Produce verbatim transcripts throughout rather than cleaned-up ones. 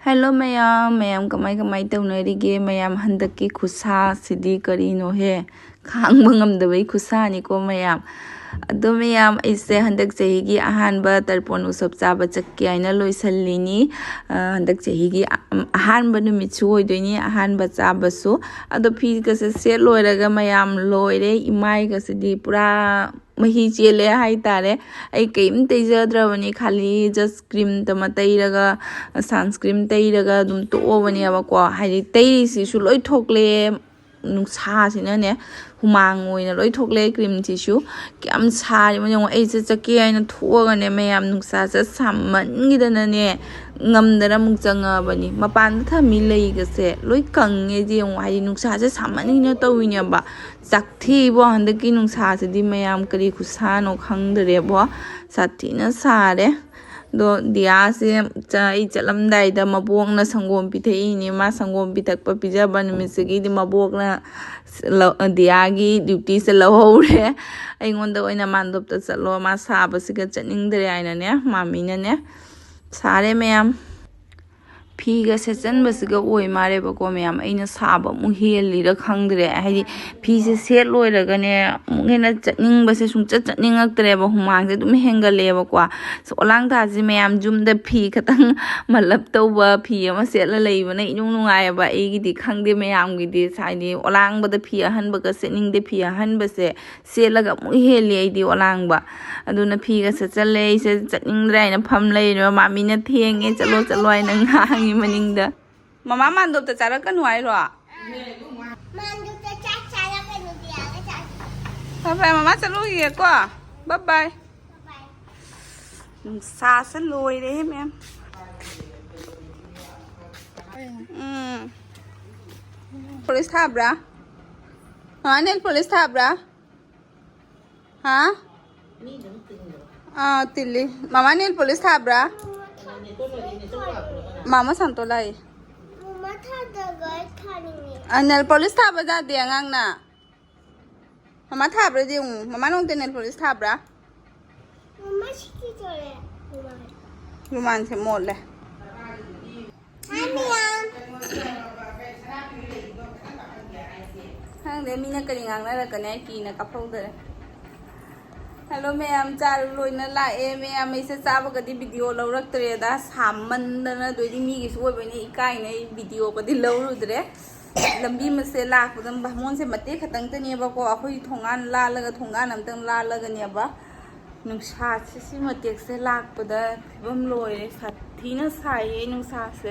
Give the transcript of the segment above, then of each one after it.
Hello ꯃꯌꯥꯝ, ꯃꯌꯥꯝ ꯀꯃꯥꯏ ꯀꯃꯥꯏ ꯇꯧꯅꯔꯤꯒꯦ? ꯃꯌꯥꯝ ꯍꯟꯗꯛꯀꯤ ꯈꯨꯠꯁꯥꯁꯤꯗꯤ ꯀꯔꯤꯅꯣꯍꯦ? ꯈꯥꯡꯕ ꯉꯝꯗꯕꯩ ꯈꯨꯠꯁꯥꯅꯤꯀꯣ ꯃꯌꯥꯝ꯫ ꯑꯗꯣ ꯃꯌꯥꯝ, ꯑꯩꯁꯦ ꯍꯟꯗꯛ ꯆꯍꯤꯒꯤ ꯑꯍꯥꯟꯕ ꯇꯔꯄꯣꯟ ꯎꯁꯞ ꯆꯥꯕ ꯆꯠꯀꯦ ꯍꯥꯏꯅ ꯂꯣꯏꯁꯤꯜꯂꯤꯅꯤ꯫ ꯑ, ꯍꯟꯗꯛ ꯆꯍꯤꯒꯤ ꯑ-, ꯑꯍꯥꯟꯕ ꯅꯨꯃꯤꯠꯁꯨ ꯑꯣꯏꯗꯣꯏꯅꯤ, ꯑꯍꯥꯟꯕ ꯆꯥꯕꯁꯨ꯫ ꯑꯗꯣ ꯐꯤꯒꯁꯦ ꯁꯦꯠ ꯂꯣꯏꯔꯒ ꯃꯌꯥꯝ ꯂꯣꯏꯔꯦ, ꯏꯃꯥꯏꯒꯁꯤꯗꯤ ꯄꯨꯔꯥ ꯃꯍꯤ ꯆꯦꯜꯂꯦ ꯍꯥꯏꯇꯥꯔꯦ꯫ ꯑꯩ ꯀꯩꯝ ꯇꯩꯖꯗ꯭ꯔꯕꯅꯤ, ꯈꯥꯂꯤ just cream ꯇꯃ ꯇꯩꯔꯒ, sunscreen ꯇꯩꯔꯒ ꯑꯗꯨꯝ ꯇꯣꯛꯑꯕꯅꯦꯕꯀꯣ꯫ ꯍꯥꯏꯗꯤ ꯇꯩꯔꯤꯁꯤꯁꯨ ꯂꯣꯏ ꯊꯣꯛꯂꯛꯑꯦ, ꯅꯨꯡꯁꯥꯁꯤꯅꯅꯦ ꯍꯨꯃꯥꯡ ꯑꯣꯏꯅ ꯂꯣꯏ ꯊꯣꯛꯂꯛꯑꯦ꯫ Cream ꯁꯤꯁꯨ ꯀꯌꯥꯝ ꯁꯥꯔꯤꯕꯅꯣ ꯌꯦꯡꯉꯣ꯫ ꯑꯩꯁꯦ ꯆꯠꯀꯦ ꯍꯥꯏꯅ ꯊꯣꯛꯑꯒꯅꯦ ꯃꯌꯥꯝ, ꯅꯨꯡꯁꯥꯁꯦ ꯁꯥꯃꯟꯈꯤꯗꯅꯅꯦ ꯉꯝꯗꯅ ꯑꯃꯨꯛ ꯆꯪꯉꯛꯑꯕꯅꯤ꯫ ꯃꯄꯥꯟꯗ ꯊꯝꯃꯤ ꯂꯩꯒꯁꯦ ꯂꯣꯏ ꯀꯪꯉꯦ꯫ ꯌꯦꯡꯉꯣ, ꯍꯥꯏꯗꯤ ꯅꯨꯡꯁꯥꯁꯦ ꯁꯥꯃꯟꯈꯤꯅ ꯇꯧꯔꯤꯅꯦꯕ꯫ ꯆꯥꯛꯊꯤꯕꯣ ꯍꯟꯗꯛꯀꯤ ꯅꯨꯡꯁꯥꯁꯤꯗꯤ ꯃꯌꯥꯝ, ꯀꯔꯤ ꯈꯨꯠꯁꯥꯅꯣ ꯈꯪꯗꯔꯦꯕꯣ꯫ ꯁꯥꯊꯤꯅ ꯁꯥꯔꯦ꯫ ꯑꯗꯣ ꯗꯤꯌꯥꯁꯦ ꯆ-, ꯑꯩ ꯆꯠꯂꯝꯗꯥꯏꯗ ꯃꯕꯣꯛꯅ ꯁꯪꯒꯣꯝ ꯄꯤꯊꯛꯏꯅꯦ꯫ ꯃꯥ ꯁꯪꯒꯣꯝ ꯄꯤꯊꯛꯄ ꯄꯤꯖꯕ ꯅꯨꯃꯤꯠꯁꯤꯒꯤꯗꯤ ꯃꯕꯣꯛꯅ ꯂꯧ-, ꯗꯤꯌꯥꯒꯤ duty ꯁꯦ ꯂꯧꯍꯧꯔꯦ꯫ ꯑꯩꯉꯣꯟꯗ ꯑꯣꯏꯅ ꯃꯥꯟꯗꯣꯞꯇ ꯆꯠꯂꯣ, ꯃꯥ ꯁꯥꯕꯁꯤꯒ ꯆꯠꯅꯤꯡꯗ꯭ꯔꯦ ꯍꯥꯏꯅꯅꯦ, ꯃꯥꯃꯤꯅꯅꯦ꯫ ꯁꯥꯔꯦ ꯃꯌꯥꯝ꯫ ꯐꯤꯒ ꯁꯦꯠꯆꯟꯕꯁꯤꯒ ꯑꯣꯏ ꯃꯥꯜꯂꯦꯕꯀꯣ ꯃꯌꯥꯝ, ꯑꯩꯅ ꯁꯥꯕ ꯑꯃꯨꯛ ꯍꯦꯜꯂꯤꯔ ꯈꯪꯗ꯭ꯔꯦ꯫ ꯍꯥꯏꯗꯤ ꯐꯤꯁꯦ ꯁꯦꯠ ꯂꯣꯏꯔꯒꯅꯦ ꯑꯃꯨꯛ ꯍꯦꯟꯅ ꯆꯠꯅꯤꯡꯕꯁꯦ ꯁꯨꯡꯆꯠ ꯆꯠꯅꯤꯡꯉꯛꯇ꯭ꯔꯦꯕ, ꯍꯨꯃꯥꯡꯁꯦ ꯑꯗꯨꯝ ꯍꯦꯟꯒꯠꯂꯛꯑꯦꯕꯀꯣ꯫ ꯑꯁ, ꯑꯣꯂꯥꯡ ꯊꯥꯁꯤ ꯃꯌꯥꯝ, ꯌꯨꯝꯗ ꯐꯤ ꯈꯇꯪ ꯃꯜꯂꯞ ꯇꯧꯕ ꯐꯤ ꯑꯃ ꯁꯦꯠꯂ ꯂꯩꯕꯅ ꯏꯅꯨꯡ ꯅꯨꯡꯉꯥꯏꯌꯦꯕ꯫ ꯑꯩꯒꯤꯗꯤ ꯈꯪꯗꯦ ꯃꯌꯥꯝꯒꯤꯗꯤ, ꯍꯥꯏꯗꯤ ꯑꯣꯂꯥꯡꯕꯗ ꯐꯤ ꯑꯍꯟꯕꯒ ꯁꯦꯠꯅꯤꯡꯗꯦ꯫ ꯐꯤ ꯑꯍꯟꯕꯁꯦ ꯁꯦꯠꯂꯒ ꯑꯃꯨꯛ ꯍꯦꯜꯂꯤ ꯑꯩꯗꯤ ꯑꯣꯂꯥꯡꯕ꯫ ꯑꯗꯨꯅ ꯐꯤꯒ ꯁꯦꯠꯆꯜꯂꯦ꯫ ꯑꯩꯁꯦ ꯆꯠꯅꯤꯡꯗ꯭ꯔꯦ ꯍꯥꯏꯅ ꯐꯝ ꯂꯩꯔꯦ꯫ ꯃꯥꯃꯤꯅ "ꯊꯦꯡꯉꯦ, ꯆꯠꯂꯣ, ꯆꯠꯂꯣ" ꯍꯥꯏꯅ ꯉꯥꯡꯉꯤ ꯃꯅꯤꯡꯗ꯫ ꯃꯃꯥ ꯃꯥꯟꯗꯣꯞꯇ ꯆꯥꯔꯛꯀꯅꯨ ꯍꯥꯏꯔꯣ? ꯃꯥꯟꯗꯣꯞꯇ ꯆꯥꯛ ꯆꯥꯔꯛꯀꯅꯨ, ꯗꯤꯌꯥꯒ ꯆꯥꯁꯤ꯫ ꯐꯔꯦ, ꯐꯔꯦ, ꯃꯃꯥ ꯆꯠꯂꯨꯈꯤꯒꯦꯀꯣ꯫ Bye bye꯫ ꯅꯨꯡꯁꯥꯁꯦ ꯂꯣꯏꯔꯦꯍꯦ ꯃꯌꯥꯝ꯫ ꯎꯝ꯫ Polish ꯊꯥꯕ꯭ꯔꯥ? ꯃꯃꯥ, nail polish ꯊꯥꯕ꯭ꯔꯥ? ꯍꯥ? ꯑꯥ, ꯇꯤꯜꯂꯤ꯫ ꯃꯃꯥ, nail polish ꯊꯥꯕ꯭ꯔꯥ? ꯃꯃꯥ ꯁꯥꯟꯇꯣ ꯂꯥꯛꯏ꯫ ꯃꯃꯥ ꯊꯥꯗꯕ ꯊꯥꯅꯤꯡꯉꯦ꯫ ꯑꯥ, nail polish ꯊꯥꯕ ꯌꯥꯗꯦ ꯑꯉꯥꯡꯅ꯫ ꯃꯃꯥ ꯊꯥꯕ꯭ꯔꯥ ꯌꯦꯡꯉꯨ꯫ ꯃꯃꯥ ꯅꯉꯣꯟꯗ nail polish ꯊꯥꯕ꯭ꯔꯥ? ꯃꯃꯥ ꯁꯤꯒꯤ ꯇꯧꯔꯦ꯫ ꯔꯨꯃꯥꯟꯁꯦ ꯃꯣꯠꯂꯦ꯫ ꯈꯪꯗꯦ, ꯃꯤꯅ ꯀꯔꯤ ꯉꯥꯡꯅꯔꯛꯀꯅꯤ, ꯑꯩ ꯀꯤꯅ ꯀꯥꯞꯍꯧꯗꯔꯦ꯫ ꯍꯜꯂꯣ ꯃꯌꯥꯝ, ꯆꯥ ꯂꯣꯏꯅ ꯂꯥꯛꯑꯦ ꯃꯌꯥꯝ꯫ ꯑꯩꯁꯦ ꯆꯥꯕꯒꯗꯤ ꯚꯤꯗꯤꯑꯣ ꯂꯧꯔꯛꯇ꯭ꯔꯦꯗ, ꯁꯥꯃꯟꯗꯅ꯫ ꯑꯗꯨꯏꯗꯤ ꯃꯤꯒꯤꯁꯨ ꯑꯣꯏꯕꯅꯤ, ꯏꯀꯥꯏꯅ ꯑꯩ ꯚꯤꯗꯤꯑꯣꯒꯗꯤ ꯂꯧꯔꯨꯗ꯭ꯔꯦ꯫ ꯂꯝꯕꯤ ꯃꯁꯦ ꯂꯥꯛꯄꯗ ꯕꯥꯃꯣꯟꯁꯦ ꯃꯇꯦꯛ ꯈꯛꯇꯪꯇꯅꯦꯕꯀꯣ, ꯑꯩꯈꯣꯏ ꯊꯣꯡꯒꯥꯟ ꯂꯥꯜꯂꯒ, ꯊꯣꯡꯒꯥꯟ ꯑꯝꯇꯪ ꯂꯥꯜꯂꯒꯅꯦꯕ꯫ ꯅꯨꯡꯁꯥꯁꯦ ꯁꯤ ꯃꯇꯦꯛꯁꯦ ꯂꯥꯛꯄꯗ ꯐꯤꯕꯝ ꯂꯣꯏꯔꯦ, ꯁꯥꯊꯤꯅ ꯁꯥꯏꯌꯦ ꯅꯨꯡꯁꯥꯁꯦ꯫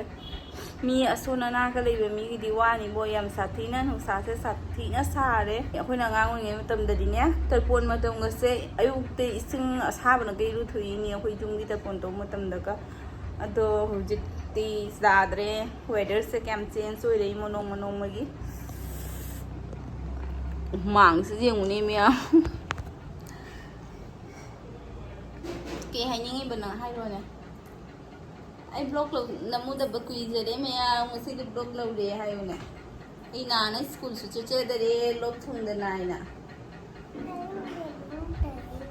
ꯃꯤ ꯑꯁꯣꯟ ꯑꯅꯥꯒ ꯂꯩꯕ ꯃꯤꯒꯤꯗꯤ ꯋꯥꯅꯤꯕꯣ, ꯌꯥꯝ ꯁꯥꯊꯤꯅ, ꯅꯨꯡꯁꯥꯁꯦ ꯁꯥꯊꯤꯅ ꯁꯥꯔꯦ꯫ ꯑꯩꯈꯣꯏꯅ ꯑꯉꯥꯡ ꯑꯣꯏꯔꯤꯉꯩ ꯃꯇꯝꯗꯗꯤꯅꯦ, ꯇꯔꯄꯣꯟ ꯃꯇꯝꯒꯁꯦ ꯑꯌꯨꯛꯇ ꯏꯁꯤꯡ ꯑꯁꯥꯕꯅ ꯀꯩ ꯏꯔꯨꯊꯣꯛꯏꯅꯤ ꯑꯩꯈꯣꯏ ꯌꯨꯝꯒꯤ ꯇꯔꯄꯣꯟ ꯇꯧꯕ ꯃꯇꯝꯗꯒ꯫ ꯑꯗꯣ ꯍꯧꯖꯤꯛꯇꯤ ꯌꯥꯗ꯭ꯔꯦ, ꯋꯦꯗꯔꯁꯦ ꯀꯌꯥꯝ ꯆꯦꯟꯖ ꯑꯣꯏꯔꯛꯏꯃꯣ ꯅꯣꯡꯃ ꯅꯣꯡꯃꯒꯤ꯫ ꯍꯨꯃꯥꯡꯁꯤ ꯌꯦꯡꯉꯨꯅꯦ ꯃꯌꯥꯝ꯫ ꯀꯩ ꯍꯥꯏꯅꯤꯡꯉꯤꯕꯅꯣ ꯍꯥꯏꯔꯣꯅꯦ꯫ ꯑꯩ ꯕ꯭ꯂꯣꯛ ꯂꯧ-, ꯅꯝꯃꯨꯗꯕ ꯀꯨꯏꯖꯔꯦ ꯃꯌꯥꯝ, ꯉꯁꯤꯗꯤ ꯕ꯭ꯂꯣꯛ ꯂꯧꯔꯦ ꯍꯥꯏꯌꯨꯅꯦ꯫ ꯑꯩ ꯅꯥꯅ ꯁ꯭ꯀꯨꯜꯁꯨ ꯆꯠꯆꯗꯔꯦ, ꯂꯣꯛ ꯊꯨꯡꯗꯅ ꯍꯥꯏꯅ꯫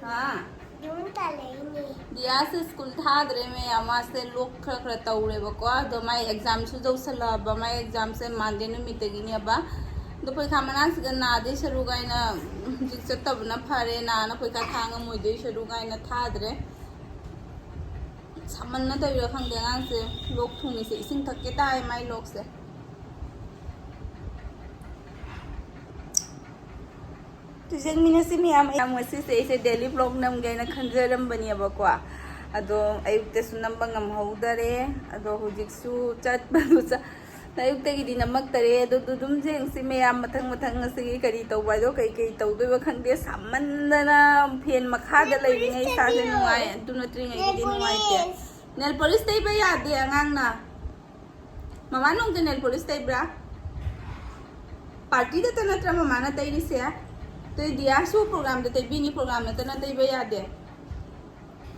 ꯍꯥ? ꯗꯤꯌꯥꯁꯦ ꯁ꯭ꯀꯨꯜ ꯊꯥꯗ꯭ꯔꯦ ꯃꯌꯥꯝ, ꯃꯥꯁꯦ ꯂꯣꯛ ꯈꯔ ꯈꯔ ꯇꯧꯔꯦꯕꯀꯣ, ꯑꯗꯣ ꯃꯥꯏ ꯑꯦꯛꯖꯥꯝꯁꯨ ꯌꯧꯁꯜꯂꯛꯑꯕ, ꯃꯥꯏ ꯑꯦꯛꯖꯥꯝꯁꯦ ꯃꯥꯟꯗꯦ ꯅꯨꯃꯤꯠꯇꯒꯤꯅꯦꯕ꯫ ꯑꯗꯣ ꯄꯩꯈꯥ ꯃꯅꯥꯛꯁꯤꯗ ꯅꯥꯗꯣꯏ ꯁꯔꯨꯛ ꯍꯥꯏꯅ ꯍꯧꯖꯤꯛ ꯆꯠꯇꯕꯅ ꯐꯔꯦ, ꯅꯥꯅ ꯄꯩꯈꯥ ꯊꯥ ꯉꯝꯃꯣꯏꯗꯣꯏ ꯁꯔꯨꯛ ꯍꯥꯏꯅ ꯊꯥꯗ꯭ꯔꯦ꯫ ꯁꯥꯃꯟꯅ ꯇꯧꯔꯤꯔꯥ ꯈꯪꯗꯦ, ꯑꯉꯥꯡꯁꯦ ꯂꯣꯛ ꯊꯨꯡꯉꯤꯁꯦ, ꯏꯁꯤꯡ ꯊꯛꯀꯦ ꯇꯥꯏ ꯃꯥꯏ ꯂꯣꯛꯁꯦ꯫ ꯇꯨꯖꯦꯡꯃꯤꯟꯅꯁꯤ ꯃꯌꯥꯝ꯫ ꯌꯥꯝ ꯉꯁꯤꯁꯦ ꯑꯩꯁꯦ ꯗꯦꯂꯤ ꯕ꯭ꯂꯣꯛ ꯅꯝꯒꯦ ꯍꯥꯏꯅ ꯈꯟꯖꯔꯝꯕꯅꯦꯕꯀꯣ, ꯑꯗꯣ ꯑꯌꯨꯛꯇꯁꯨ ꯅꯝꯕ ꯉꯝꯍꯧꯗꯔꯦ꯫ ꯑꯗꯣ ꯍꯧꯖꯤꯛꯁꯨ ꯆꯠꯄꯗꯨ ꯆ-, ꯑꯌꯨꯛꯇꯒꯤꯗꯤ ꯅꯝꯃꯛꯇꯔꯦ꯫ ꯑꯗꯨ ꯑꯗꯨꯝ ꯌꯦꯡꯁꯤ ꯃꯌꯥꯝ, ꯃꯊꯪ ꯃꯊꯪ ꯉꯁꯤꯒꯤ ꯀꯔꯤ ꯇꯧꯕ ꯍꯥꯏꯗꯣ, ꯀꯩ ꯀꯩ ꯇꯧꯗꯣꯏꯕ ꯈꯪꯗꯦ꯫ ꯁꯥꯃꯟꯗꯅ ꯐꯦꯟ ꯃꯈꯥꯗ ꯂꯩꯔꯤꯉꯩ ꯏꯁꯥꯁꯦ ꯅꯨꯡꯉꯥꯏ, ꯑꯗꯨ ꯅꯠꯇ꯭ꯔꯤꯉꯩꯒꯤꯗꯤ ꯅꯨꯡꯉꯥꯏꯇꯦ꯫ ꯅꯦꯜ ꯄꯣꯂꯤꯁ ꯇꯩꯕ ꯌꯥꯗꯦ ꯑꯉꯥꯡꯅ꯫ ꯃꯃꯥ ꯅꯣꯡꯇ ꯅꯦꯜ ꯄꯣꯂꯤꯁ ꯇꯩꯕ꯭ꯔꯥ? ꯄꯥꯔꯇꯤꯗꯇ ꯅꯠꯇ꯭ꯔꯥ ꯃꯃꯥꯅ ꯇꯩꯔꯤꯁꯦ? ꯑꯗꯨꯗꯤ ꯗꯤꯌꯥꯁꯨ ꯄ꯭ꯔꯣꯒ꯭ꯔꯥꯝꯗ ꯇꯩꯕꯤꯅꯤ, ꯄ꯭ꯔꯣꯒ꯭ꯔꯥꯝ ꯅꯠꯇꯅ ꯇꯩꯕ ꯌꯥꯗꯦ꯫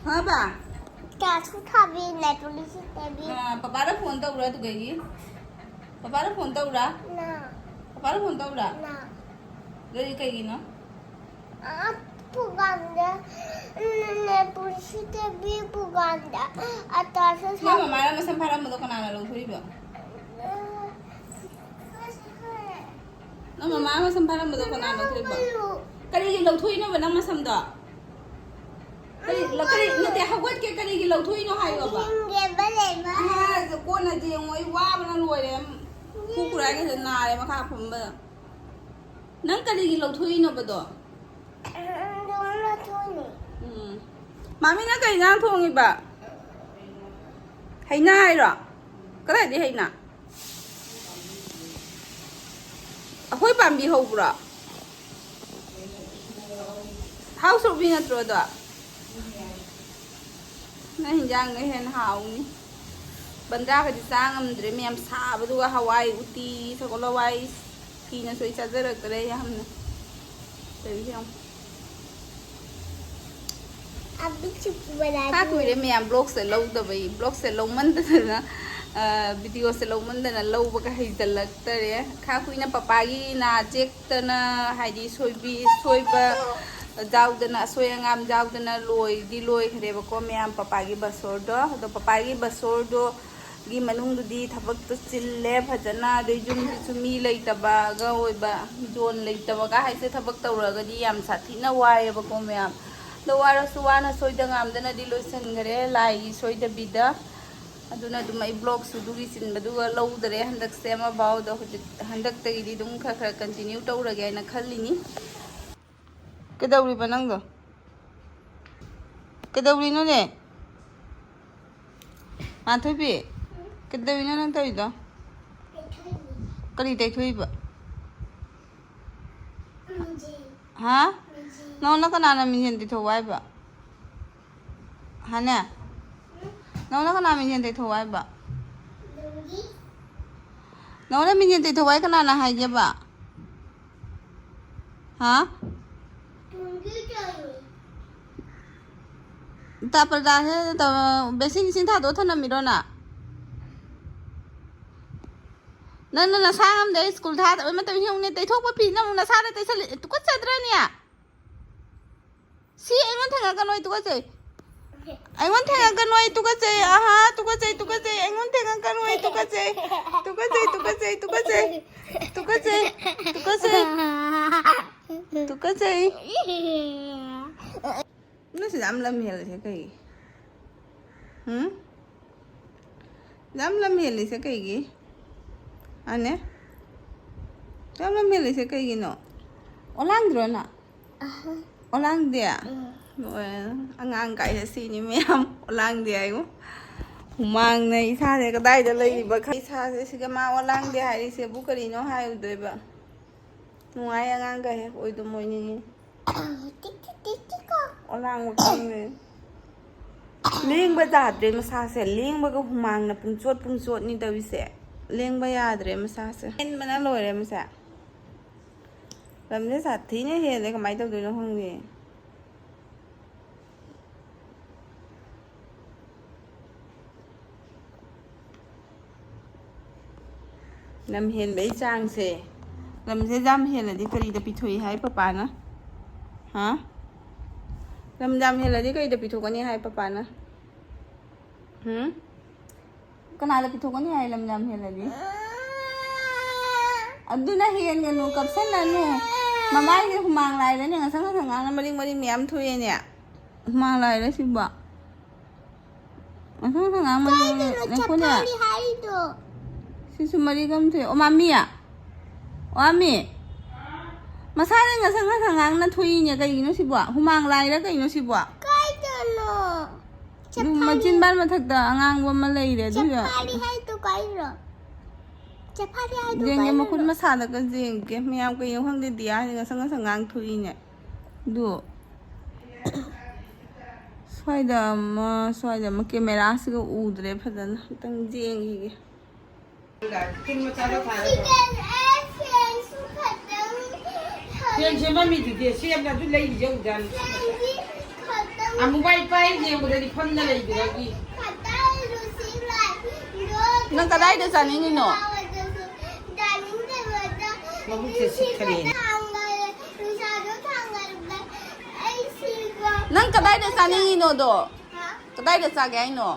ꯈꯪꯉꯕ? ꯀꯌꯥꯁꯨ ꯊꯥꯕꯤ, ꯅꯦꯜ ꯄꯣꯂꯤꯁ ꯇꯩꯕꯤ꯫ ꯑꯥ, ꯄꯄꯥꯗ ꯐꯣꯟ ꯇꯧꯔ ꯑꯗꯨꯒꯩꯒꯤ꯫ ꯄꯄꯥꯗ ꯐꯣꯟ ꯇꯧꯔ? ꯅ꯫ ꯄꯄꯥꯗ ꯐꯣꯟ ꯇꯧꯔ? ꯅ꯫ ꯑꯗꯨꯗꯤ ꯀꯩꯒꯤꯅꯣ? ꯑ, ꯄ꯭ꯔꯣꯒ꯭ꯔꯥꯝꯗ, ꯎꯝ, ꯅꯦꯜ ꯄꯣꯂꯤꯁ ꯇꯩꯕꯤ ꯄ꯭ꯔꯣꯒ꯭ꯔꯥꯝꯗ ꯑꯇꯥꯁꯨ ꯅꯣꯏ ꯊꯥꯕꯤ꯫ ꯃꯃꯥꯅ ꯃꯁꯝ ꯐꯥꯔꯝꯕꯗꯣ ꯀꯅꯥꯅ ꯂꯧꯊꯣꯛꯏꯕ? ꯑ, ꯈꯔ ꯈꯔ ꯅꯪ ꯃꯃꯥ ꯃꯁꯝ ꯐꯥꯔꯝꯕꯗꯣ ꯀꯅꯥ ꯂꯧꯊꯣꯛꯏꯕ? ꯀꯔꯤꯒꯤ ꯂꯧꯊꯣꯛꯏꯅꯣꯕ ꯅꯪ ꯃꯁꯝꯗꯣ? ꯀꯔꯤ, ꯀꯔꯤ, ꯅꯠꯇꯦ, ꯍꯧꯒꯠꯀꯦ, ꯀꯔꯤꯒꯤ ꯂꯧꯊꯣꯛꯏꯅꯣ ꯍꯥꯏꯌꯣꯕ? ꯑꯍꯥ, ꯀꯣꯟꯅ ꯌꯦꯡꯉꯣ, ꯑꯩ ꯋꯥꯕꯅ ꯂꯣꯏꯔꯦ꯫ ꯈꯨ ꯈꯨꯔꯥꯏꯒꯁꯦ ꯅꯥꯔꯦ ꯃꯈꯥ ꯐꯝꯕꯗ꯫ ꯅꯪ ꯀꯔꯤꯒꯤ ꯂꯧꯊꯣꯛꯏꯅꯣꯕꯗꯣ? ꯎꯝ꯫ ꯃꯥꯃꯤ, ꯅꯪ ꯀꯩ ꯏꯟꯖꯥꯡ ꯊꯣꯡꯉꯤꯕ? ꯍꯩꯅꯥ ꯍꯥꯏꯔꯣ? ꯀꯗꯥꯏꯗꯩ ꯍꯩꯅꯥ? ꯑꯩꯈꯣꯏ ꯄꯥꯝꯕꯤ ꯍꯧꯕ꯭ꯔꯣ? ꯍꯥꯎ ꯁꯣꯛꯕꯤ ꯅꯠꯇ꯭ꯔꯣ ꯑꯗꯣ? ꯅꯪ ꯍꯤꯟꯖꯥꯡꯅ ꯍꯦꯟꯅ ꯍꯥꯎꯅꯤ꯫ ꯕꯟꯗ꯭ꯔꯥꯒꯗꯤ ꯆꯥ ꯉꯝꯗ꯭ꯔꯦ ꯃꯌꯥꯝ ꯁꯥꯕꯗꯨꯒ꯫ ꯍꯋꯥꯏ ꯎꯇꯤ, ꯁꯒꯣꯜ ꯍꯋꯥꯏ ꯐꯤꯅ ꯁꯣꯏ ꯆꯥꯖꯔꯛꯇ꯭ꯔꯦ ꯌꯥꯝꯅ꯫ ꯇꯧꯔꯤꯁꯦ ꯌꯦꯡꯉꯣ꯫ ꯈꯥ ꯀꯨꯏꯔꯦ ꯃꯌꯥꯝ ꯕ꯭ꯂꯣꯛꯁꯦ ꯂꯧꯗꯕꯩ꯫ ꯕ꯭ꯂꯣꯛꯁꯦ ꯂꯧꯃꯟꯗꯗꯅ, ꯚꯤꯗꯤꯑꯣꯁꯦ ꯂꯧꯃꯟꯗꯅ ꯂꯧꯕꯒ ꯍꯩꯖꯜꯂꯛꯇꯔꯦ꯫ ꯈꯥ ꯀꯨꯏꯅ ꯄꯄꯥꯒꯤ ꯅꯥ ꯆꯦꯛꯇꯅ, ꯍꯥꯏꯗꯤ ꯁꯣꯏꯕꯤ ꯁꯣꯏꯕ ꯌꯥꯎꯗꯅ, ꯑꯁꯣꯏ ꯑꯉꯥꯝ ꯌꯥꯎꯗꯅ ꯂꯣꯏꯗꯤ ꯂꯣꯏꯈ꯭ꯔꯦꯕꯀꯣ ꯃꯌꯥꯝ, ꯄꯄꯥꯒꯤ ꯕꯁꯣꯔꯗꯣ꯫ ꯑꯗꯣ ꯄꯄꯥꯒꯤ ꯕꯁꯣꯔꯗꯣꯒꯤ ꯃꯅꯨꯡꯗꯨꯗꯤ ꯊꯕꯛꯇꯣ ꯆꯤꯜꯂꯦ ꯐꯖꯅ꯫ ꯑꯗꯩ ꯌꯨꯝꯗꯁꯨ ꯃꯤ ꯂꯩꯇꯕꯒ ꯑꯣꯏꯕ, ꯖꯣꯟ ꯂꯩꯇꯕꯒ ꯍꯥꯏꯁꯦ ꯊꯕꯛ ꯇꯧꯔꯒꯗꯤ ꯌꯥꯝ ꯁꯥꯊꯤꯅ ꯋꯥꯏꯑꯦꯕꯀꯣ ꯃꯌꯥꯝ꯫ ꯑꯗꯣ ꯋꯥꯔꯁꯨ ꯋꯥꯅ ꯁꯣꯏꯗ ꯉꯥꯝꯗꯅꯗꯤ ꯂꯣꯏꯁꯤꯟꯈꯔꯦ ꯂꯥꯏꯒꯤ ꯁꯣꯏꯗꯕꯤꯗ꯫ ꯑꯗꯨꯅ ꯑꯗꯨꯝ ꯑꯩ ꯕ꯭ꯂꯣꯛꯁꯨ ꯑꯗꯨꯒꯤ ꯆꯤꯟꯕꯗꯨꯒ ꯂꯧꯗꯔꯦ ꯍꯟꯗꯛꯁꯦ ꯑꯃꯐꯥꯎ꯫ ꯑꯗꯣ ꯍꯧꯖꯤꯛ, ꯍꯟꯗꯛꯇꯒꯤꯗꯤ ꯑꯗꯨꯝ ꯈꯔ ꯈꯔ ꯀꯟꯇꯤꯅ꯭ꯌꯨ ꯇꯧꯔꯒꯦ ꯍꯥꯏꯅ ꯈꯜꯂꯤꯅꯤ꯫ ꯀꯩꯗꯧꯔꯤꯕ ꯅꯪꯗꯣ? ꯀꯩꯗꯧꯔꯤꯅꯣꯅꯦ? ꯃꯥꯊꯣꯏꯕꯤ, ꯀꯩꯗꯧꯔꯤꯅꯣ ꯅꯪ ꯇꯧꯔꯤꯗꯣ? ꯀꯔꯤ ꯇꯩꯊꯣꯛꯏꯕ? ꯍꯥ? ꯅꯉꯣꯟꯗ ꯀꯅꯥꯅ ꯃꯤꯡꯁꯦꯟ ꯇꯩꯊꯣꯛꯑꯣ ꯍꯥꯏꯕ? ꯍꯥꯅꯦ? ꯅꯉꯣꯟꯗ ꯀꯅꯥ ꯃꯤꯡꯁꯦꯟ ꯇꯩꯊꯣꯛꯑꯣ ꯍꯥꯏꯕ? ꯅꯉꯣꯟꯗ ꯃꯤꯡꯁꯦꯟ ꯇꯩꯊꯣꯛꯑꯣ ꯍꯥꯏ ꯀꯅꯥꯅ ꯍꯥꯏꯒꯦꯕ? ꯍꯥ? ꯇꯥ ꯄ꯭ꯔꯗꯥꯁꯦ ꯇꯧ-, ꯕꯦꯁꯤꯟ ꯏꯁꯤꯡ ꯊꯥꯗꯣꯛꯑ ꯊꯅꯝꯃꯤꯔꯣ ꯅꯪ? ꯅꯪꯅ ꯅꯁꯥ ꯉꯝꯗꯦ ꯁ꯭ꯀꯨꯜ ꯊꯥꯗꯕꯩ ꯃꯇꯝ ꯌꯧꯅꯦ, ꯇꯩꯊꯣꯛꯄ ꯐꯤꯅ ꯑꯃꯨꯛ ꯅꯁꯥꯗ ꯇꯩꯁꯜꯂꯤ, ꯇꯨꯀꯠꯆꯗ꯭ꯔꯅꯦ? ꯁꯤ ꯑꯩꯉꯣꯟꯗ ꯊꯦꯡꯉꯛꯀꯅꯣ, ꯑꯩ ꯇꯨꯀꯠꯆꯩ꯫ ꯑꯩꯉꯣꯟꯗ ꯊꯦꯡꯉꯛꯀꯅꯨ, ꯑꯩ ꯇꯨꯀꯠꯆꯩ꯫ ꯑꯍꯥ, ꯇꯨꯀꯠꯆꯩ, ꯇꯨꯀꯠꯆꯩ꯫ ꯑꯩꯉꯣꯟꯗ ꯊꯦꯡꯉꯛꯀꯅꯨ, ꯑꯩ ꯇꯨꯀꯠꯆꯩ꯫ ꯇꯨꯀꯠꯆꯩ, ꯇꯨꯀꯠꯆꯩ, ꯇꯨꯀꯠꯆꯩ꯫ ꯇꯨꯀꯠꯆꯩ, ꯇꯨꯀꯠꯆꯩ꯫ ꯇꯨꯀꯠꯆꯩ꯫ ꯅꯪꯁꯤ ꯌꯥꯝ ꯂꯝ ꯍꯦꯜꯂꯤꯁꯦ ꯀꯩꯒꯤ? ꯎꯝ? ꯌꯥꯝ ꯂꯝ ꯍꯦꯜꯂꯤꯁꯦ ꯀꯩꯒꯤ? ꯑꯅꯦ? ꯌꯥꯝ ꯂꯝ ꯍꯦꯜꯂꯤꯁꯦ ꯀꯩꯒꯤꯅꯣ? ꯑꯣꯂꯥꯡꯗ꯭ꯔꯣ ꯅꯪ? ꯑꯣꯂꯥꯡꯗꯦ? ꯎꯝ꯫ ꯂꯣꯏꯔꯦ꯫ ꯑꯉꯥꯡ ꯀꯥꯏꯁꯦ ꯁꯤꯅꯤ ꯃꯌꯥꯝ꯫ ꯑꯣꯂꯥꯡꯗꯦ ꯍꯥꯏꯉꯣ꯫ ꯍꯨꯃꯥꯡꯅ ꯏꯁꯥꯁꯦ ꯀꯗꯥꯏꯗ ꯂꯩꯔꯤꯕ ꯈꯪ-, ꯏꯁꯥꯁꯦ ꯁꯤꯒ ꯃꯥ ꯑꯣꯂꯥꯡꯗꯦ ꯍꯥꯏꯔꯤꯁꯦꯕꯨ ꯀꯔꯤꯅꯣ ꯍꯥꯏꯔꯨꯗꯣꯏꯕ? ꯅꯨꯡꯉꯥꯏ ꯑꯉꯥꯡ ꯀꯥꯏ ꯑꯣꯏꯗꯨꯝ ꯑꯣꯏꯅꯤꯡꯉꯤ꯫ ꯇꯤꯛ ꯇꯤꯛ ꯇꯤꯛ ꯇꯤꯛ ꯀꯣ꯫ ꯑꯣꯂꯥꯡꯕ ꯈꯪꯗꯦ꯫ ꯂꯦꯡꯕ ꯌꯥꯗ꯭ꯔꯦ ꯃꯁꯥꯁꯦ꯫ ꯂꯦꯡꯕꯒ ꯍꯨꯃꯥꯡꯅ ꯄꯨꯡꯆꯣꯠ ꯄꯨꯡꯆꯣꯠꯅꯤ ꯇꯧꯔꯤꯁꯦ꯫ ꯂꯦꯡꯕ ꯌꯥꯗ꯭ꯔꯦ ꯃꯁꯥꯁꯦ꯫ ꯍꯦꯟꯕꯅ ꯂꯣꯏꯔꯦ ꯃꯁꯦ꯫ ꯂꯝꯁꯦ ꯁꯥꯊꯤꯅ ꯍꯦꯜꯂꯦ꯫ ꯀꯃꯥꯏꯅ ꯇꯧꯗꯣꯏꯅꯣ ꯈꯪꯗꯦ꯫ ꯂꯝ ꯍꯦꯟꯕꯒꯤ ꯆꯥꯡꯁꯦ, ꯂꯝꯁꯦ ꯌꯥꯝ ꯍꯦꯜꯂꯗꯤ ꯀꯔꯤꯗ ꯄꯤꯊꯣꯛꯏ ꯍꯥꯏ ꯄꯄꯥꯅ? ꯍꯥ? ꯂꯝ ꯌꯥꯝ ꯍꯦꯜꯂꯗꯤ ꯀꯔꯤꯗ ꯄꯤꯊꯣꯛꯀꯅꯤ ꯍꯥꯏ ꯄꯄꯥꯅ? ꯍꯨꯝ? ꯀꯅꯥꯗ ꯄꯤꯊꯣꯛꯀꯅꯤ ꯍꯥꯏ ꯂꯝ ꯌꯥꯝ ꯍꯦꯜꯂꯗꯤ? ꯑꯗꯨꯅ ꯍꯦꯟꯒꯅꯨ, ꯀꯞꯁꯟꯅꯅꯨ꯫ ꯃꯃꯥꯏꯁꯦ ꯍꯨꯃꯥꯡ ꯂꯥꯏꯗꯅꯦ ꯉꯁꯪ ꯉꯁꯪ ꯉꯥꯡꯅ ꯃꯔꯤꯡ ꯃꯔꯤꯡ ꯃꯌꯥꯝ ꯊꯣꯛꯑꯦꯅꯦ꯫ ꯍꯨꯃꯥꯡ ꯂꯥꯏꯔ ꯁꯤꯕꯣ꯫ ꯉꯁꯪ ꯉꯁꯪ ꯉꯥꯡ ꯃꯔꯤꯡ ꯃꯔꯤꯡ ꯀꯥꯏꯗꯅꯣ ꯂꯩꯈꯣꯅꯦ꯫ ꯆꯠꯊꯔꯤ ꯍꯥꯏꯗꯣ? ꯁꯤꯁꯨ ꯃꯔꯤꯒ ꯑꯃ ꯊꯣꯛꯑꯦ꯫ ꯑꯣ, ꯃꯥꯃꯤ꯫ ꯑꯣ, ꯃꯥꯃꯤ꯫ ꯃꯁꯥꯅ ꯉꯁꯪ ꯉꯁꯪ ꯉꯥꯡꯅ ꯊꯣꯛꯏꯅꯦ꯫ ꯀꯩꯒꯤꯅꯣ ꯁꯤꯕꯣ? ꯍꯨꯃꯥꯡ ꯂꯥꯏꯔ ꯀꯩꯅꯣ ꯁꯤꯕꯣ? ꯀꯥꯏꯗꯅꯣ? ꯆꯦꯐꯥꯔꯤ꯫ ꯃꯆꯤꯟꯕꯥꯜ ꯃꯊꯛꯇ ꯑꯉꯥꯡꯕ ꯑꯃ ꯂꯩꯔꯦ, ꯑꯗꯨꯗꯣ꯫ ꯆꯦꯐꯥꯔꯤ ꯍꯥꯏꯗꯣ ꯀꯥꯏꯗꯅꯣ? ꯆꯦꯐꯥꯔꯤ ꯍꯥꯏꯗꯣ ꯌꯦꯡꯒꯦ, ꯀꯥꯏꯗꯅꯣ? ꯃꯈꯨꯠ ꯃꯁꯥꯗꯒ ꯌꯦꯡꯒꯦ꯫ ꯃꯌꯥꯝ ꯀꯩꯅꯣ ꯈꯪꯗꯦ, ꯗꯤꯌꯥꯁꯦ ꯉꯁꯪ ꯉꯁꯪ ꯉꯥꯡ ꯊꯣꯛꯏꯅꯦ꯫ ꯑꯗꯨ ꯁ꯭ꯋꯥꯏꯗ ꯑꯃ, ꯁ꯭ꯋꯥꯏꯗ ꯑꯃ꯫ ꯀꯦꯃꯦꯔꯥꯁꯤꯒ ꯎꯗ꯭ꯔꯦ ꯐꯖꯅ꯫ ꯑꯝꯇꯪ ꯌꯦꯡꯈꯤꯒꯦ꯫ ꯐꯦꯟ ꯃꯆꯥꯗꯣ ꯊꯥꯔꯒ꯫ ꯐꯦꯟꯁꯨ ꯈꯇꯪ ꯐꯦꯟ ꯁꯦꯝꯃꯝꯃꯤꯗꯨꯗꯤ, ꯁꯦꯝꯅ ꯑꯗꯨ ꯂꯩꯔꯤꯁꯦ ꯎꯗ꯭ꯔꯥ? ꯐꯦꯟꯁꯤ ꯈꯇꯪ ꯑꯃꯨꯕꯥꯏ ꯄꯥꯏ ꯌꯦꯡꯕꯗꯗꯤ ꯐꯝꯅ ꯂꯩꯕꯗꯒꯤ꯫ ꯈꯇꯪ ꯂꯨꯁꯤꯡ ꯂꯥꯛꯏꯗꯣ꯫ ꯅꯪ ꯀꯗꯥꯏꯗ ꯆꯥꯅꯤꯡꯉꯤꯅꯣ? ꯗꯥꯏꯅꯤꯡ ꯇꯦꯕꯜꯗ ꯃꯕꯨꯛꯁꯦ ꯁꯤꯠꯈꯔꯦꯅꯦ꯫ ꯊꯥꯡꯒꯠꯂꯦ, ꯅꯨꯡꯁꯥꯗꯣ ꯊꯥꯡꯒꯠꯂꯦ꯫ ꯑꯩ ꯁꯤꯒ ꯅꯪ ꯀꯗꯥꯏꯗ ꯆꯥꯅꯤꯡꯉꯤꯅꯣꯗꯣ? ꯀꯗꯥꯏꯗ ꯆꯥꯒꯦ ꯍꯥꯏꯅꯣ?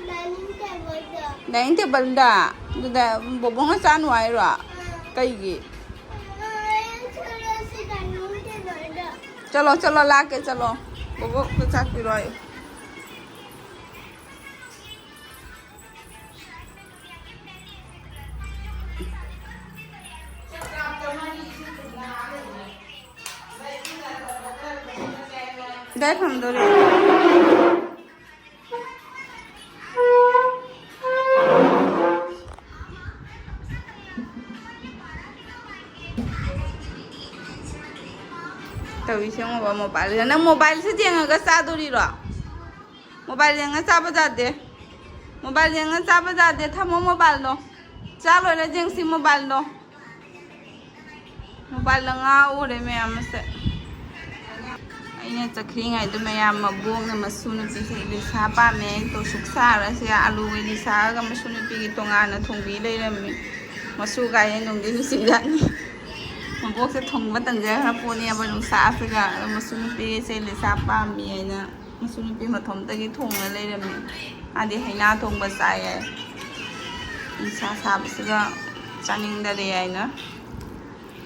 ꯗꯥꯏꯅꯤꯡ ꯇꯦꯕꯜꯗ꯫ ꯗꯥꯏꯅꯤꯡ ꯇꯦꯕꯜꯗ? ꯑꯗꯨꯗ ꯕꯣꯕꯣꯅ ꯆꯥꯅꯨ ꯍꯥꯏꯔꯣ? ꯀꯩꯒꯤ? ꯍꯣꯔꯦꯟ ꯊꯣꯛꯂꯛꯑꯁꯤ ꯗꯥꯏꯅꯤꯡ ꯇꯦꯕꯜꯗ꯫ ꯆꯠꯂꯣ, ꯆꯠꯂꯣ, ꯂꯥꯛꯀꯦ, ꯆꯠꯂꯣ꯫ ꯕꯣꯕꯣꯛꯇ ꯆꯥꯛ ꯄꯤꯔꯣ ꯍꯥꯏꯌꯨ꯫ ꯀꯗꯥꯏ ꯐꯝꯗꯣꯔꯤ? ꯇꯧꯔꯤꯁꯦ ꯌꯦꯡꯉꯣꯕ, ꯃꯣꯕꯥꯏꯜꯁꯦ꯫ ꯅꯪ ꯃꯣꯕꯥꯏꯜꯁꯦ ꯌꯦꯡꯉꯒ ꯆꯥꯗꯣꯔꯤꯔꯣ? ꯃꯣꯕꯥꯏꯜ ꯌꯦꯡꯉ ꯆꯥꯕ ꯌꯥꯗꯦ꯫ ꯃꯣꯕꯥꯏꯜ ꯌꯦꯡꯉ ꯆꯥꯕ ꯌꯥꯗꯦ꯫ ꯊꯝꯃꯣ ꯃꯣꯕꯥꯏꯜꯗꯣ꯫ ꯆꯥ ꯂꯣꯏꯔ ꯌꯦꯡꯁꯤ ꯃꯣꯕꯥꯏꯜꯗꯣ꯫ ꯃꯣꯕꯥꯏꯜꯗ ꯉꯥꯎꯔꯦ ꯃꯌꯥꯝ ꯑꯁꯦ꯫ ꯑꯩꯅ ꯆꯠꯈ꯭ꯔꯤꯉꯩꯗ ꯃꯌꯥꯝ ꯃꯕꯣꯛꯅ ꯃꯁꯨ ꯅꯨꯄꯤꯁꯦ ꯏꯂꯤꯁꯥ ꯄꯥꯝꯃꯦ, ꯑꯩ ꯇꯣꯁꯨꯛ ꯁꯥꯔꯁꯦ ꯑꯂꯨꯒ ꯏꯂꯤꯁꯥꯒ ꯃꯁꯨ ꯅꯨꯄꯤꯒꯤ ꯇꯣꯉꯥꯟꯅ ꯊꯣꯡꯕꯤ ꯂꯩꯔꯝꯃꯤ꯫ ꯃꯁꯨ ꯀꯥꯏꯅ ꯅꯨꯡꯗꯤ ꯅꯨꯡꯁꯤꯖꯥꯠꯅꯤ꯫ ꯃꯕꯣꯛꯁꯦ ꯊꯣꯡꯕ ꯇꯟꯖꯈ꯭ꯔ ꯄꯣꯠꯅꯦꯕ ꯅꯨꯡꯁꯥꯁꯤꯒ꯫ ꯑꯗꯣ ꯃꯁꯨ ꯅꯨꯄꯤꯁꯦ ꯏꯂꯤꯁꯥ ꯄꯥꯝꯃꯤ ꯍꯥꯏꯅ ꯃꯁꯨ ꯅꯨꯄꯤ ꯃꯊꯣꯝꯇꯒꯤ ꯊꯣꯡꯉ ꯂꯩꯔꯝꯃꯤ꯫ ꯃꯥꯗꯤ ꯍꯩꯅꯥ ꯊꯣꯡꯕ ꯆꯥꯏ ꯍꯥꯏ꯫ ꯅꯨꯡꯁꯥ ꯁꯥꯕꯁꯤꯒ ꯆꯥꯅꯤꯡꯗꯔꯦ ꯍꯥꯏꯅ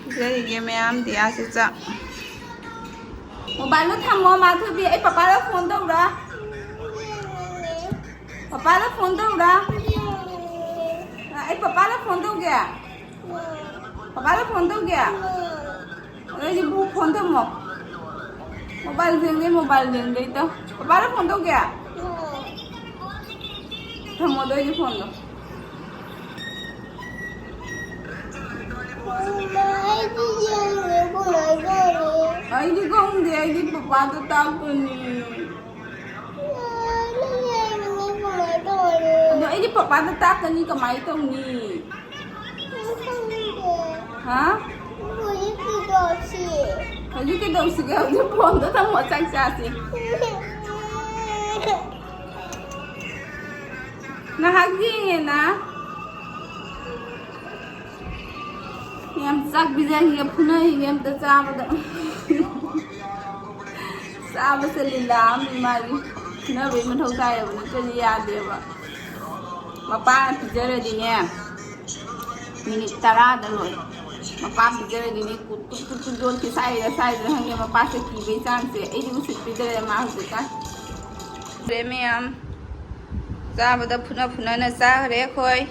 ꯄꯤꯖꯔꯤꯒꯦ ꯃꯌꯥꯝ ꯗꯤꯌꯥꯁꯦ ꯆꯥꯛ꯫ ꯃꯣꯕꯥꯏꯜꯗꯣ ꯊꯝꯃꯣ ꯃꯥꯊꯣꯏꯕꯤ, ꯑꯩ ꯄꯄꯥꯗ ꯐꯣꯟ ꯇꯧꯔ꯫ ꯄꯄꯥꯗ ꯐꯣꯟ ꯇꯧꯔ꯫ ꯑꯩ ꯄꯄꯥꯗ ꯐꯣꯟ ꯇꯧꯒꯦ꯫ ꯄꯄꯥꯗ ꯐꯣꯟ ꯇꯧꯒꯦ꯫ ꯑꯗꯩꯗꯤ ꯕꯨ ꯐꯣꯟ ꯊꯝꯃꯣ꯫ ꯃꯣꯕꯥꯏꯜ ꯌꯦꯡꯗꯦ, ꯃꯣꯕꯥꯏꯜ ꯌꯦꯡꯗꯦ ꯏꯇ꯫ ꯄꯄꯥꯗ ꯐꯣꯟ ꯇꯧꯒꯦ꯫ ꯊꯝꯃꯣ ꯑꯗꯩꯗꯤ ꯐꯣꯟꯗꯣ꯫ ꯑꯩꯗꯤ ꯌꯦꯡꯉꯦ ꯀꯃꯥꯏ ꯇꯧꯅꯤ? ꯑꯩꯗꯤ ꯈꯪꯗꯦ, ꯑꯩꯗꯤ ꯄꯄꯥꯗ ꯇꯥꯛꯇꯣꯏꯅꯤ꯫ ꯅꯪ ꯌꯦꯡꯉꯦ ꯀꯃꯥꯏ ꯇꯧꯅꯤ? ꯑꯗꯣ ꯑꯩꯗꯤ ꯄꯄꯥꯗ ꯇꯥꯛꯀꯅꯤ, ꯀꯃꯥꯏ ꯇꯧꯅꯤ? ꯑꯩ ꯈꯪꯗꯦ꯫ ꯍꯥ? ꯍꯧꯖꯤꯛꯀꯤꯗꯣ ꯁꯤ꯫ ꯍꯧꯖꯤꯛ ꯀꯩꯗꯧꯁꯤꯒꯦ? ꯍꯧꯖꯤꯛ ꯐꯣꯟꯗꯣ ꯊꯝꯃꯣ, ꯆꯥꯛ ꯆꯥꯁꯤ꯫ ꯉꯥꯏꯍꯥꯛ ꯌꯦꯡꯉꯦꯅ꯫ ꯌꯥꯝ ꯆꯥꯛ ꯄꯤꯖꯈꯤꯒꯦ, ꯐꯨꯅꯈꯤꯒꯦ ꯑꯝꯇ ꯆꯥꯕꯗ꯫ ꯆꯥꯕꯁꯦ ꯂꯤꯂꯥ ꯑꯃꯅꯤ ꯃꯥꯒꯤ꯫ ꯐꯨꯅꯕꯒꯤ ꯃꯊꯧ ꯇꯥꯏꯌꯦꯕ, ꯅꯠꯇ꯭ꯔꯗꯤ ꯌꯥꯗꯦꯕ꯫ ꯃꯄꯥꯅ ꯄꯤꯖꯔꯗꯤꯅꯦ, ꯃꯤꯅꯤꯠ ꯇꯔꯥꯗ ꯂꯣꯏ꯫ ꯃꯄꯥ ꯄꯤꯖꯔꯗꯤꯅꯦ, ꯀꯨꯠ ꯀꯨꯠ ꯀꯨꯠ ꯀꯨꯠ ꯌꯣꯠꯈꯤ, ꯁ꯭ꯋꯥꯏꯗ ꯁ꯭ꯋꯥꯏꯗ ꯈꯪꯗꯦ꯫ ꯃꯄꯥꯁꯦ ꯀꯤꯕꯩ ꯆꯥꯡꯁꯦ, ꯑꯩꯗꯤ ꯎꯁꯤꯠꯄꯤꯗꯔꯦ ꯃꯥ ꯍꯧꯖꯤꯛꯀꯥꯟ꯫ ꯔꯦ ꯃꯌꯥꯝ ꯆꯥꯕꯗ ꯐꯨꯅ ꯐꯨꯅꯅ ꯆꯥꯈ꯭ꯔꯦ ꯑꯩꯈꯣꯏ꯫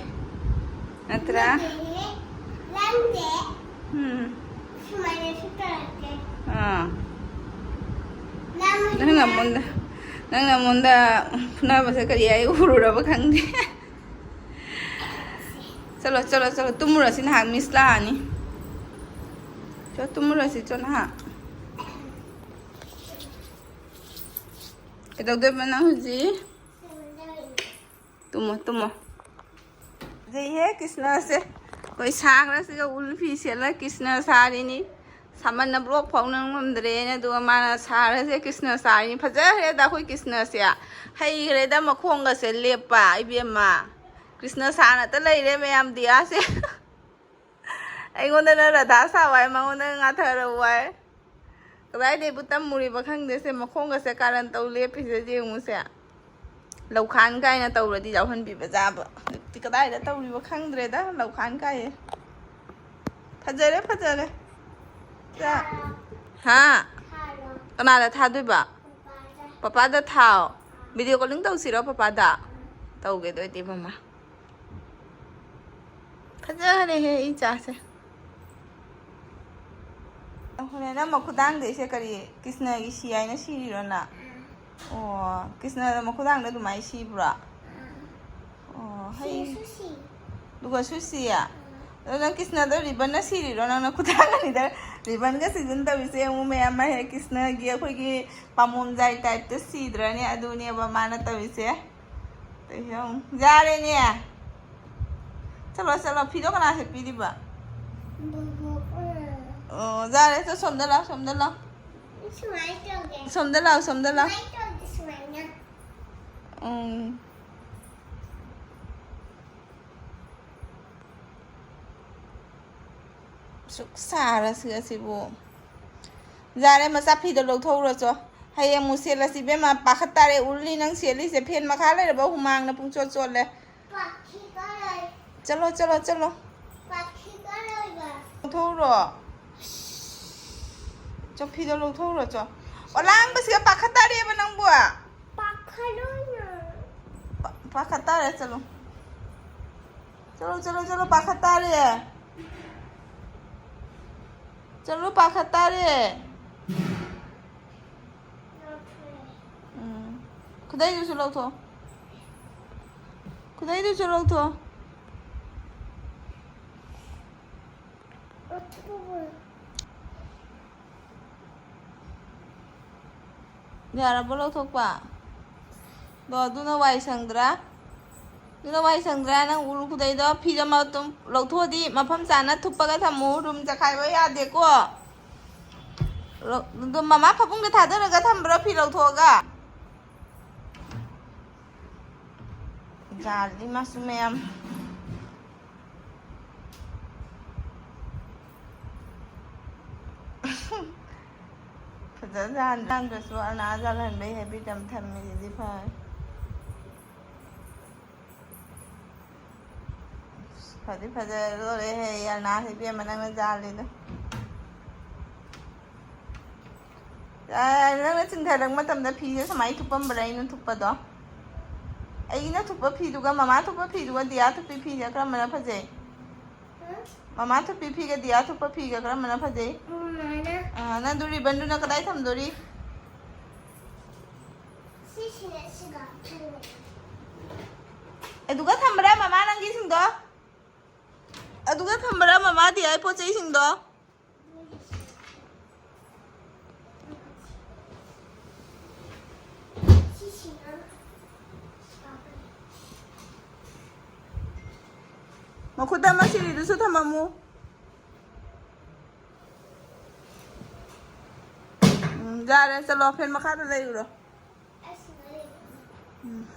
ꯅꯠꯇ꯭ꯔꯥ? ꯅꯠꯇꯦꯍꯦ, ꯅꯪꯗꯦ꯫ ꯎꯝ꯫ ꯁꯨꯃꯥꯏꯅꯁꯨ ꯇꯧꯔꯛꯀꯦ꯫ ꯑꯥ꯫ ꯅꯪ ꯅꯪꯅ ꯃꯨꯟꯗ, ꯅꯪꯅ ꯃꯨꯟꯗ ꯐꯨꯅꯕꯁꯦ ꯀꯔꯤ ꯍꯥꯏ ꯎꯔꯨꯔꯕ ꯈꯪꯗꯦ꯫ ꯆꯠꯂꯣ, ꯆꯠꯂꯣ, ꯆꯠꯂꯣ, ꯇꯨꯝꯃꯨꯔꯁꯤ, ꯅꯍꯥꯛ ꯃꯤꯁ ꯂꯥꯛꯑꯅꯤ꯫ ꯆꯣ, ꯇꯨꯝꯃꯨꯔꯁꯤ, ꯆꯣ, ꯅꯍꯥꯛ꯫ ꯀꯩꯗꯧꯗꯣꯏꯕ ꯅꯪ ꯍꯧꯖꯤꯛ? ꯇꯨꯝꯃꯣ, ꯇꯨꯝꯃꯣ꯫ ꯐꯖꯩꯍꯦ ꯀ꯭ꯔꯤꯁꯅꯁꯦ꯫ ꯑꯩꯈꯣꯏ ꯁꯥꯈ꯭ꯔꯁꯤꯒ ꯎꯜ ꯐꯤ ꯁꯦꯠꯂ ꯀ꯭ꯔꯤꯁꯅ ꯁꯥꯔꯤꯅꯤ꯫ ꯁꯥꯃꯟꯅ ꯕ꯭ꯂꯣꯛ ꯐꯥꯎ ꯅꯝ ꯉꯝꯗ꯭ꯔꯦꯅ, ꯑꯗꯨꯒ ꯃꯥꯅ ꯁꯥꯔꯁꯦ ꯀ꯭ꯔꯤꯁꯅ ꯁꯥꯔꯤꯅꯤ꯫ ꯐꯖꯈ꯭ꯔꯦꯗ ꯑꯩꯈꯣꯏ ꯀ꯭ꯔꯤꯁꯅꯁꯦ꯫ ꯍꯩꯈ꯭ꯔꯦꯗ ꯃꯈꯣꯡꯒꯁꯦ ꯂꯦꯞꯄ, ꯏꯕꯦꯝꯃ꯫ ꯀ꯭ꯔꯤꯁꯅ ꯁꯥꯅꯇ ꯂꯩꯔꯦ ꯃꯌꯥꯝ ꯗꯤꯌꯥꯁꯦ꯫ ꯑꯩꯉꯣꯟꯗꯅ ꯔꯙꯥ ꯁꯥꯎ ꯍꯥꯏ, ꯃꯉꯣꯟꯗꯅ ꯉꯥꯊꯔꯧ ꯍꯥꯏ꯫ ꯀꯗꯥꯏꯗꯩꯕꯨ ꯇꯝꯃꯨꯔꯤꯕ ꯈꯪꯗꯦ ꯁꯦ, ꯃꯈꯣꯡꯒꯁꯦ ꯀꯥꯔꯟ ꯇꯧ ꯂꯦꯞꯄꯤꯁꯦ ꯌꯦꯡꯉꯨꯁꯦ꯫ ꯂꯧꯈꯥꯟ ꯀꯥꯏꯅ ꯇꯧꯔꯗꯤ ꯌꯥꯎꯍꯟꯕꯤꯕ ꯖꯥꯕ꯫ ꯍꯧꯖꯤꯛꯇꯤ ꯀꯗꯥꯏꯗ ꯇꯧꯔꯤꯕ ꯈꯪꯗ꯭ꯔꯦꯗ, ꯂꯧꯈꯥꯟ ꯀꯥꯏꯌꯦ꯫ ꯐꯖꯔꯦ, ꯐꯖꯔꯦ꯫ ꯆꯥ-, ꯍꯥ? ꯀꯅꯥꯗ ꯊꯥꯗꯣꯏꯕ? ꯄꯄꯥꯗ ꯊꯥꯎ꯫ ꯚꯤꯗꯤꯑꯣ ꯀꯣꯂꯤꯡ ꯇꯧꯁꯤꯔꯣ ꯄꯄꯥꯗ? ꯇꯧꯒꯦ ꯑꯗꯨ ꯑꯣꯏꯗꯤ ꯃꯃꯥ꯫ ꯐꯖꯔꯦꯍꯦ ꯏꯆꯥꯁꯦ꯫ ꯍꯣꯔꯦꯟ ꯅꯪ ꯃꯈꯨꯗꯥꯡꯗꯩꯁꯦ ꯀꯔꯤ, ꯀ꯭ꯔꯤꯁꯅꯒꯤ ꯁꯤ ꯍꯥꯏꯅ ꯁꯤꯔꯤꯔꯣ ꯅꯪ? ꯑꯣ, ꯀ꯭ꯔꯤꯁꯅꯗ ꯃꯈꯨꯗꯥꯡꯗ ꯑꯗꯨꯃꯥꯏꯅ ꯁꯤꯕ꯭ꯔꯣ? ꯑꯣ, ꯍꯩ꯫ ꯁꯤꯁꯨ ꯁꯤ꯫ ꯑꯗꯨꯒꯁꯨ ꯁꯤ? ꯑꯗꯣ ꯅꯪ ꯀ꯭ꯔꯤꯁꯅꯗ ꯔꯤꯕꯟꯅ ꯁꯤꯔꯤꯔꯣ? ꯅꯪꯅ ꯈꯨꯗꯥꯡ ꯑꯅꯤꯗ ꯔꯤꯕꯟꯒ ꯁꯤꯖꯤꯟ ꯇꯧꯔꯤꯁꯦ ꯌꯦꯡꯉꯨ ꯃꯌꯥꯝ, ꯃꯥ ꯍꯦꯛ ꯀ꯭ꯔꯤꯁꯅꯒꯤ ꯑꯩꯈꯣꯏꯒꯤ ꯄꯥꯝꯕꯣꯝꯖꯥꯏ ꯇꯥꯏꯞꯇ ꯁꯤꯗ꯭ꯔꯅꯦ? ꯑꯗꯨꯅꯦꯕ ꯃꯥꯅ ꯇꯧꯔꯤꯁꯦ꯫ ꯌꯥꯔꯦꯅꯦ꯫ ꯆꯠꯂꯣ, ꯆꯠꯂꯣ꯫ ꯐꯤꯗꯣ ꯀꯅꯥ ꯁꯦꯠꯄꯤꯔꯤꯕ? ꯕꯣꯕꯣꯛꯅ꯫ ꯑꯣ, ꯌꯥꯔꯦ꯫ ꯆꯠ, ꯁꯣꯝꯗ ꯂꯥꯎ, ꯁꯣꯝꯗ ꯂꯥꯎ꯫ ꯁꯨꯃꯥꯏꯅ ꯇꯧꯒꯦ꯫ ꯁꯣꯝꯗ ꯂꯥꯎ, ꯁꯣꯝꯗ ꯂꯥꯎ꯫ ꯁꯨꯃꯥꯏꯅ ꯇꯧꯒꯦ, ꯁꯨꯃꯥꯏꯅ꯫ ꯎꯝ꯫ ꯁꯨꯛ ꯁꯥꯔꯁꯤ ꯑꯁꯤꯕꯨ꯫ ꯌꯥꯔꯦ, ꯃꯆꯥ ꯐꯤꯗꯣ ꯂꯧꯊꯣꯛꯎꯔꯣ ꯆꯣ꯫ ꯍꯌꯦꯡ ꯑꯃꯨꯛ ꯁꯦꯠꯂꯁꯤ ꯏꯕꯦꯝꯃ, ꯄꯥꯈꯠ ꯇꯥꯔꯦ꯫ ꯎꯔꯂꯤ ꯅꯪ ꯁꯦꯠꯂꯤꯁꯦ, ꯐꯦꯟ ꯃꯈꯥ ꯂꯩꯔꯕ ꯍꯨꯃꯥꯡꯅ ꯄꯨꯡꯆꯣꯠ ꯆꯣꯠꯂꯦ꯫ ꯄꯥꯈꯠ ꯇꯥꯔꯦ꯫ ꯆꯠꯂꯣ, ꯆꯠꯂꯣ, ꯆꯠꯂꯣ꯫ ꯄꯥꯈꯠ ꯇꯥꯔꯦ꯫ ꯂꯧꯊꯣꯛꯎꯔꯣ꯫ ꯆꯣ, ꯐꯤꯗꯣ ꯂꯧꯊꯣꯛꯎꯔꯣ ꯆꯣ꯫ ꯑꯣꯂꯥꯡꯕꯁꯤꯒ ꯄꯥꯈꯠ ꯇꯥꯔꯦꯕ ꯅꯪꯕꯨ꯫ ꯄꯥꯈꯠꯂꯣꯏꯅ꯫ ꯄꯥ-, ꯄꯥꯈꯠ ꯇꯥꯔꯦ, ꯆꯠꯂꯣ꯫ ꯆꯠꯂꯣ, ꯆꯠꯂꯣ, ꯆꯠꯂꯣ, ꯄꯥꯈꯠ ꯇꯥꯔꯦ꯫ ꯆꯠꯂꯣ, ꯄꯥꯈꯠ ꯇꯥꯔꯦ꯫ ꯎꯝ꯫ ꯈꯨꯗꯩꯗꯨꯁꯨ ꯂꯧꯊꯣꯛꯑꯣ꯫ ꯈꯨꯗꯩꯗꯨꯁꯨ ꯂꯧꯊꯣꯛꯑꯣ꯫ ꯌꯥꯔꯕꯣ ꯂꯧꯊꯣꯛꯄ? ꯑꯗꯣ ꯑꯗꯨꯅ ꯋꯥꯏ ꯁꯪꯗ꯭ꯔꯥ? ꯑꯗꯨꯅ ꯋꯥꯏ ꯁꯪꯗ꯭ꯔꯥ? ꯅꯪ ꯎꯔꯨ ꯈꯨꯗꯩꯗꯣ, ꯐꯤꯗꯣ ꯃꯇꯨꯝ ꯂꯧꯊꯣꯛꯑꯗꯤ ꯃꯐꯝ ꯆꯥꯅ ꯊꯨꯞꯄꯒ ꯊꯝꯃꯨ꯫ ꯔꯨꯝ ꯆꯈꯥꯏꯕ ꯌꯥꯗꯦꯀꯣ꯫ ꯂꯧ-, ꯑꯗꯣ ꯃꯃꯥ ꯐꯃꯨꯡꯗ ꯊꯥꯗꯔꯒ ꯊꯝꯕ꯭ꯔꯣ ꯐꯤ ꯂꯧꯊꯣꯛꯑꯒ? ꯖꯥꯠꯅꯤ ꯃꯥꯁꯨ ꯃꯌꯥꯝ꯫ ꯐꯖꯖꯥꯠꯅꯤ꯫ ꯑꯉꯥꯡꯗꯁꯨ ꯑꯅꯥ ꯖꯥꯜꯍꯟꯕꯩ ꯍꯦꯕꯤꯠ ꯑꯃ ꯊꯝꯃꯤꯁꯤꯗꯤ ꯐꯔꯦ꯫ ꯐꯗꯤ ꯐꯖꯗꯣꯔꯦꯍꯦ, ꯑꯅꯥ ꯏꯕꯦꯝꯃ ꯅꯪꯅ ꯖꯥꯜꯂꯤꯗꯣ꯫ ꯑꯦ, ꯅꯪꯅ ꯆꯤꯡꯊꯔꯛꯄ ꯃꯇꯝꯗ ꯐꯤꯁꯦ ꯁꯨꯃꯥꯏꯅ ꯊꯨꯞꯄꯝꯕ꯭ꯔꯥ ꯑꯩꯅ ꯊꯨꯞꯄꯗꯣ? ꯑꯩꯅ ꯊꯨꯞꯄ ꯐꯤꯗꯨꯒ ꯃꯃꯥ ꯊꯨꯞꯄ ꯐꯤꯗꯨꯒ ꯗꯤꯌꯥ ꯊꯨꯞꯄꯤ ꯐꯤꯁꯦ ꯀꯔꯝꯕꯅ ꯐꯖꯩ? ꯃꯃꯥ ꯊꯨꯞꯄꯤ ꯐꯤꯒ ꯗꯤꯌꯥ ꯊꯨꯞꯄ ꯐꯤꯒ ꯀꯔꯝꯕꯅ ꯐꯖꯩ? ꯃꯃꯥꯅ꯫ ꯑꯥ, ꯅꯪꯗꯨ ꯔꯤꯕꯟꯗꯨꯅ ꯀꯗꯥꯏ ꯊꯝꯗꯣꯔꯤ? ꯁꯤꯁꯤꯅ ꯁꯤꯒ ꯊꯝꯃꯦ꯫ ꯑꯗꯨꯒ ꯊꯝꯕ꯭ꯔꯥ ꯃꯃꯥ ꯅꯪꯒꯤꯁꯤꯡꯗꯣ? ꯑꯗꯨꯒ ꯊꯝꯕ꯭ꯔꯥ ꯃꯃꯥ ꯗꯤꯌꯥꯏ ꯄꯣꯠ ꯆꯩꯁꯤꯡꯗꯣ? ꯃꯈꯨꯠꯇ ꯑꯃ ꯁꯤꯔꯤꯗꯨꯁꯨ ꯊꯝꯃꯝꯃꯨ꯫ ꯎꯝ, ꯌꯥꯔꯦ, ꯆꯠꯂꯣ, ꯐꯦꯟ ꯃꯈꯥꯗ ꯂꯩꯔꯨꯔꯣ꯫ ꯎꯝ꯫